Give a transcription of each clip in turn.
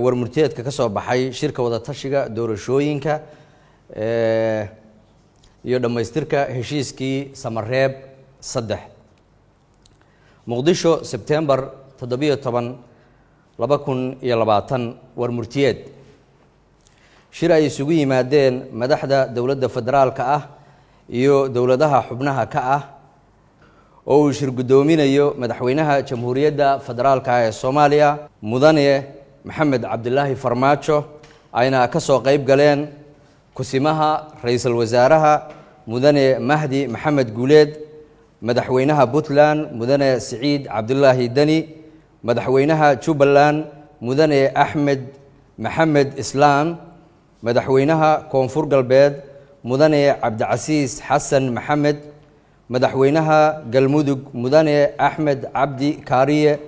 Warmurtiyeedka ka soo baxay shirka wadatashiga doorashooyinka iyo dhammaystirka heshiiskii Samareeb 3. Muqdisho, Sebtembar 17, 2020. Warmurtiyeed shir ay isugu yimaadeen madaxda dowladda federaalka ah iyo dowladaha xubnaha ka ah, oo uu shir guddoominayo madaxweynaha Jamhuuriyadda Federaalka ah ee Soomaaliya, Mudane Maxamed Cabdilaahi Farmaajo, ayna ka soo qayb galeen kusimaha ra-iisul wasaaraha, Mudane Mahdi Maxamed Guuleed, madaxweynaha Puntland, Mudane Siciid Cabdilaahi Deni, madaxweynaha Jubbaland, Mudane Axmed Maxamed Islaam, madaxweynaha Koonfur Galbeed, Mudane Cabdicasiis Xasan Maxamed, madaxweynaha Galmudug, Mudane Axmed Cabdi Kaariye,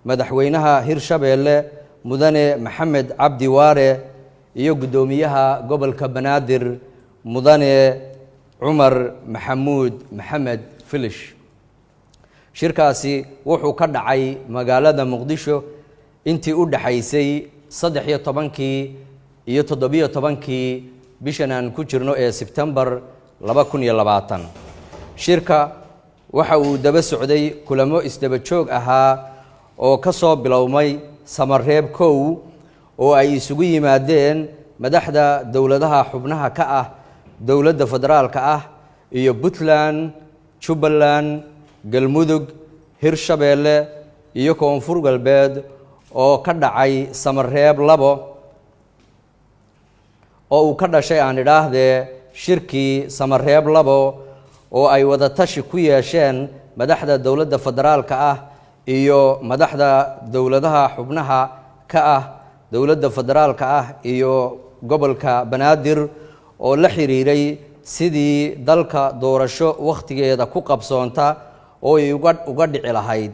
madaxweynaha Hirshabeelle, Mudane Maxamed Cabdi Waare, iyo guddoomiyaha gobolka Banaadir, Mudane Cumar Maxamuud Maxamed Filish. Shirkaasi wuxuu ka dhacay magaalada Muqdisho intii u dhaxaysay 13-kii iyo 17-kii bishan aan ku jirno ee Sebtembar 2020. Shirka waxa uu daba socday kulamo isdaba joog ahaa oo ka soo bilowmay Samareeb 1, oo ay isugu yimaadeen madaxda dowladaha xubnaha ka ah dowladda federaalka ah iyo Puntland, Jubbaland, Galmudug, Hirshabeelle iyo Koonfur Galbeed, oo ka dhacay Samareeb 2, oo uu ka dhashay, aan idhaahdee, shirkii Samareeb 2, oo ay wadatashi ku yeesheen madaxda dowladda federaalka ah iyo madaxda dowladaha xubnaha ka ah dowladda federaalka ah iyo gobolka Banaadir, oo la xiriiray sidii dalka doorasho wakhtigeeda ku qabsoonta oo ay uga dhici lahayd.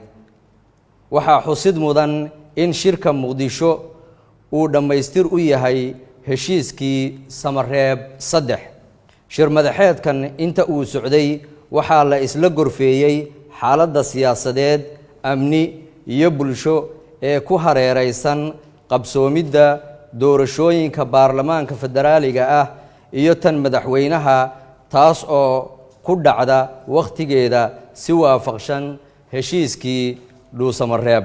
Waxaa xusid mudan in shirka Muqdisho uu dhammaystir u yahay heshiiskii Samareeb 3. Shir madaxeedkan inta uu socday waxaa la isla gorfeeyey xaaladda siyaasadeed, amni iyo bulsho ee ku hareeraysan qabsoomidda doorashooyinka baarlamaanka federaaliga ah iyo tan madaxweynaha, taas oo ku dhacda wakhtigeeda si waafaqshan heshiiskii Dhuusamareeb.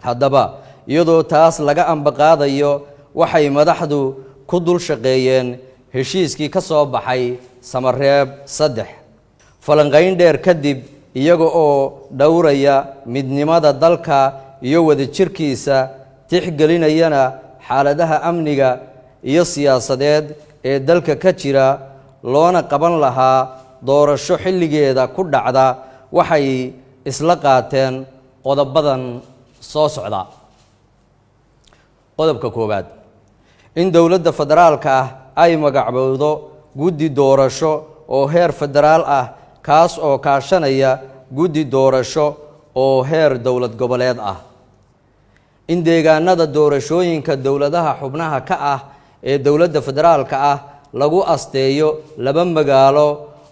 Haddaba, iyadoo taas laga ambaqaadayo, waxay madaxdu ku dul shaqeeyeen heshiiskii ka soo baxay Samareeb 3. Falanqayn dheer kadib, iyaga oo dhowraya midnimada dalka iyo wadajirkiisa, tixgelinayana xaaladaha amniga iyo siyaasadeed ee dalka ka jira, loona qaban lahaa doorasho xilligeeda ku dhacda, waxay isla qaateen qodobadan soo socda. Qodobka koowaad: in dowladda federaalka ah ay magacbowdo guddi doorasho oo heer federaal ah, kaas oo kaashanaya guddi doorasho oo heer dowlad goboleed ah. In deegaanada doorashooyinka dowladaha xubnaha ka ah ee dowladda federaalka ah lagu asteeyo laba magaalo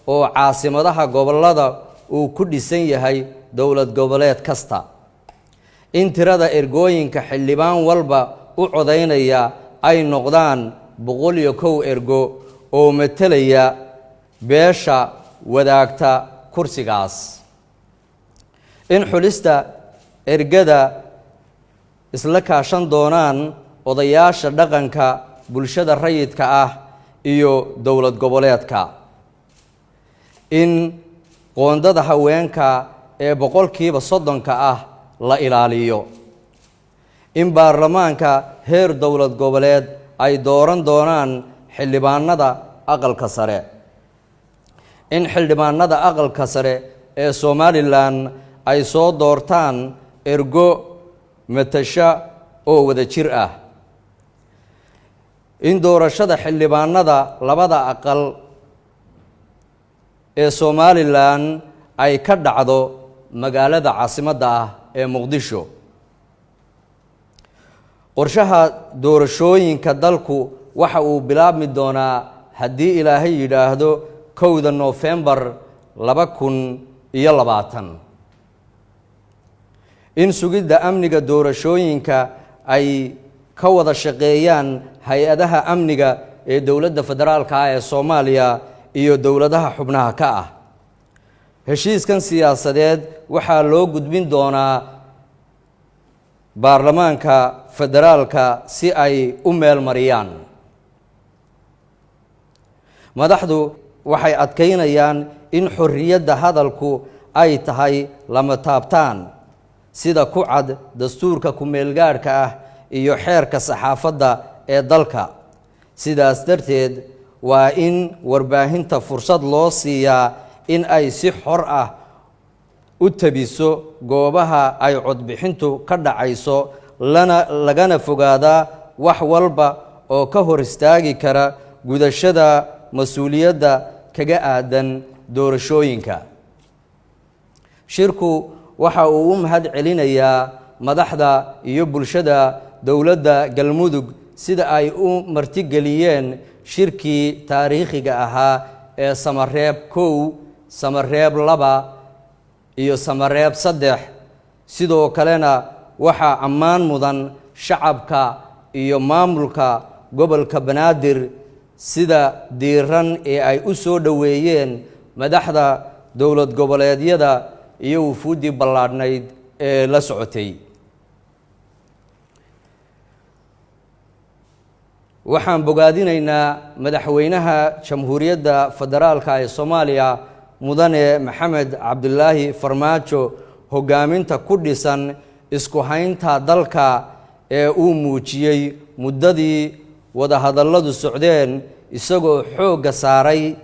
oo caasimadaha gobollada uu ku dhisan yahay dowlad goboleed kasta. In tirada ergooyinka xildhibaan walba u codaynaya ay noqdaan 101 ergo oo metelaya beesha wadaagta kursigaas. In xulista ergada isla kaashan doonaan odayaasha dhaqanka, bulshada rayidka ah iyo dowlad goboleedka. In qoondada haweenka ee 30% ah la ilaaliyo. In baarlamaanka heer dowlad goboleed ay dooran doonaan xildhibaanada aqalka sare. In xildhibaanada aqalka sare ee Somaliland ay soo doortaan ergo matasha oo wada jir ah. In doorashada xildhibaanada labada aqal ee Somaliland ay ka dhacdo magaalada caasimadda ah ee Muqdisho. Qorshaha doorashooyinka dalku waxa uu bilaabmi doonaa, haddii Ilaahay yidhaahdo, 1-da Noofembar 2020. In sugidda amniga doorashooyinka ay ka wada shaqeeyaan hay-adaha amniga ee dowladda federaalka ah ee Soomaaliya iyo dowladaha xubnaha ka ah. Heshiiskan siyaasadeed waxaa loo gudbin doonaa baarlamaanka federaalka si ay u meel mariyaan. Madaxdu waxay adkaynayaan in xorriyadda hadalku ay tahay lama taabtaan, sida ku cad dastuurka ku-meelgaadhka ah iyo xeerka saxaafadda ee dalka. Sidaas darteed, waa in warbaahinta fursad loo siiyaa in ay si xor ah u tabiso goobaha ay codbixintu ka dhacayso, lana lagana fogaadaa wax walba oo ka hor istaagi kara gudashada mas-uuliyadda kaga aadan doorashooyinka. Shirku waxa uu u mahad celinayaa madaxda iyo bulshada dowladda Galmudug sida ay u martigeliyeen shirkii taariikhiga ahaa ee Samareeb 1, Samareeb 2 iyo Samareeb 3. Sidoo kalena waxaa ammaan mudan shacabka iyo maamulka gobolka Banaadir sida diiran ee ay u soo dhoweeyeen madaxda dowlad goboleedyada iyo wufuuddii ballaadhnayd ee la socotay. Waxaan bogaadinaynaa madaxweynaha Jamhuuriyadda Federaalka ee Soomaaliya, Mudane Maxamed Cabdilaahi Farmaajo, hoggaaminta ku dhisan isku haynta dalka ee uu muujiyey muddadii wadahadalladu socdeen, isagoo xoogga saaray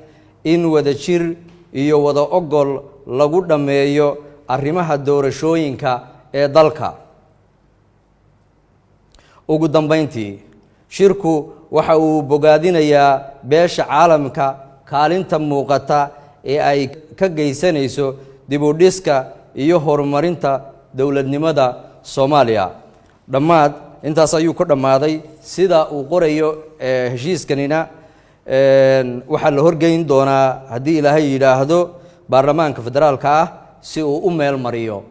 in wadajir iyo wada ogol lagu dhammeeyo arrimaha doorashooyinka ee dalka. Ugu dambeyntii, shirku waxa uu bogaadinayaa beesha caalamka kaalinta muuqata ee ay ka geysanayso dib u dhiska iyo horumarinta dowladnimada Soomaaliya. Dhammaad, intaas ayuu ku dhammaaday sida uu qorayo heshiiskanina. Waxaa la horgeyn doonaa, haddii Ilaahay yidhaahdo, baarlamaanka federaalka ah si uu u meel mariyo.